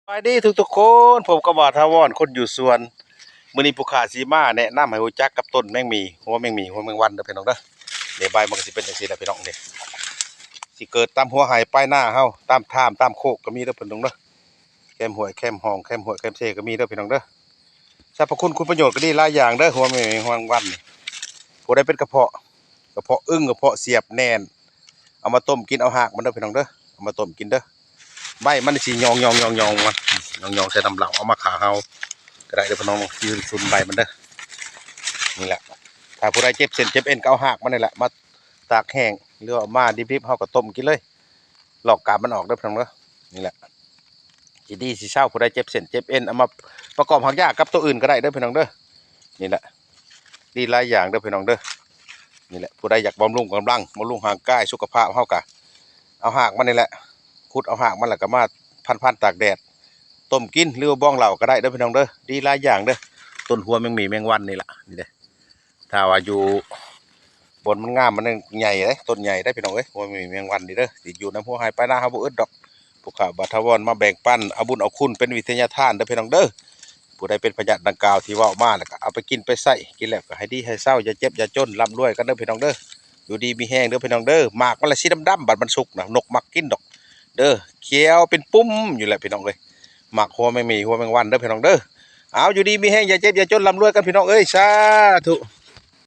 ສະບາຍດີທຸກໆຄົນ ພົບກັບບ່າວຖາວອນ ຄົນຢູ່ສວນ. ມື້ນີ້ຜູ້ຂ້າຊິມາແນະນຳໃຫ້ຮູ້ຈັກກັບຕົ້ນແມງໝີ່ ຫົວແມງໝີ່ ຫົວແມງວັນເດີພີ່ນ້ອງເດີ. ນີ້ໃບມັນກໍຊິເປັນຈັ່ງຊີ້ແຫຼະພີ່ນ້ອງ ນີ້ ຊິເກີດຕາມຫົວໄຮ່ປາຍນາເຮົາ ຕາມຖ້ຳຕາມໂຄກກໍມີເດີພີ່ນ້ອງເດີ. ແຄມຫ້ວຍແຄມຮ່ອງ ແຄມຫ້ວຍແຄມເຊກໍມີເດີພີ່ນ້ອງເດີ. ສັບພະຄຸນຄຸນປະໂຫຍດກໍດີຫຼາຍຢ່າງເດີ ຫົວແມງໝີ່ ຫົວແມງວັນນີ້. ຜູ້ໃດເປັນກະເພາະ ກະເພາະອຶ່ງ ກະເພາະສຽບແໜ້ນ ເອົາມາຕົ້ມກິນ ເອົາຮາກມັນເດີພີ່ນ້ອງເດີ ເອົາມາຕົ້ມກິນເດີ. ໃບມັນຊິຫຍອງໆໆໆ ມາ ຫຍອງໆໃສ່ນ້ຳເຫຼົ້າ ເອົາມາຂ້າເຫົ່າກໍໄດ້ເດີພີ່ນ້ອງ ທີ່ຊຸນໃບມັນເດີ. ນີ້ແຫຼະ ຖ້າຜູ້ໃດເຈັບເສັ້ນເຈັບເອັນກໍເອົາຮາກມັນນີ້ແຫຼະມາຕາກແຫ້ງ ຫຼືວ່າເອົາມາດິບໆ ເຮົາກໍຕົ້ມກິນເລີຍ ລອກກາບມັນອອກເດີພີ່ນ້ອງເດີ. ນີ້ແຫຼະ ຊິດີຊິເຊົາ ຜູ້ໃດເຈັບເສັ້ນເຈັບເອັນ ເອົາມາປະກອບຮັກຢາກັບໂຕອື່ນກໍໄດ້ເດີພີ່ນ້ອງເດີ. ນີ້ແຫຼະ ດີຫຼາຍຢ່າງເດີພີ່ນ້ອງເດີ. ນີ້ແຫຼະ ຜູ້ໃດຢາກບຳລຸງກຳລັງ ບຳລຸງຮ່າງກາຍ ສຸຂະພາບເຮົາກະ ເອົາຮາກມັນນີ້ແຫຼະ ຂຸດເອົາຮາກມັນ ແລ້ວກໍມາພັນໆຕາກແດດ ຕົ້ມກິນ ຫຼືວ່າບອງເຫຼົ້າກໍໄດ້ເດີພີ່ນ້ອງເດີ. ດີຫຼາຍຢ່າງເດີ ຕົ້ນຫົວແມງໝີ່ແມງວັນນີ້ລະ ນີ້ເດ້. ຖ້າວ່າຢູ່ບ່ອນມັນງາມ ມັນໃຫຍ່ເດ້ ຕົ້ນໃຫຍ່ເດ້ພີ່ນ້ອງເອີຍ ຫົວແມງໝີ່ແມງວັນນີ້ເດີ. ຊິຢູ່ນຳຫົວໄຮ່ປາຍນາເຮົາບໍ່ອຶດດອກ ຜູ້ຂ້າບ່າວຖາວອນມາແບ່ງປັນ ເອົາບຸນເອົາຄຸນເປັນວິທະຍາທານເດີພີ່ນ້ອງເດີ. ຜູ້ໃດເປັນພະຍາດດັ່ງກ່າວທີ່ເວົ້າມາ ແລ້ວກໍເອົາໄປກິນໄປໃຊ້ ກິນແລ້ວກໍໃຫ້ດີໃຫ້ເຊົາ ຢ່າເຈັບຢ່າຈົນ ລ່ຳລວຍກັນເດີພີ່ນ້ອງເດີ. ຢູ່ດີມີແຮງເດີພີ່ນ້ອງເດີ. ໝາກມັນລະສີດຳໆ ບັດມັນສຸກນະ ນົກມັກກິນດອກເດີ ຂຽວເປັນປຸ່ມຢູ່ແຫຼະພີ່ນ້ອງເອີຍ ໝາກຫົວແມງໝີ່ ຫົວແມງວັນເດີພີ່ນ້ອງເດີ. ເອົາ ຢູ່ດີມີແຮງ ຢ່າເຈັບຢ່າຈົນ ລ່ຳລວຍກັນພີ່ນ້ອງເອີຍ ສາທຸ.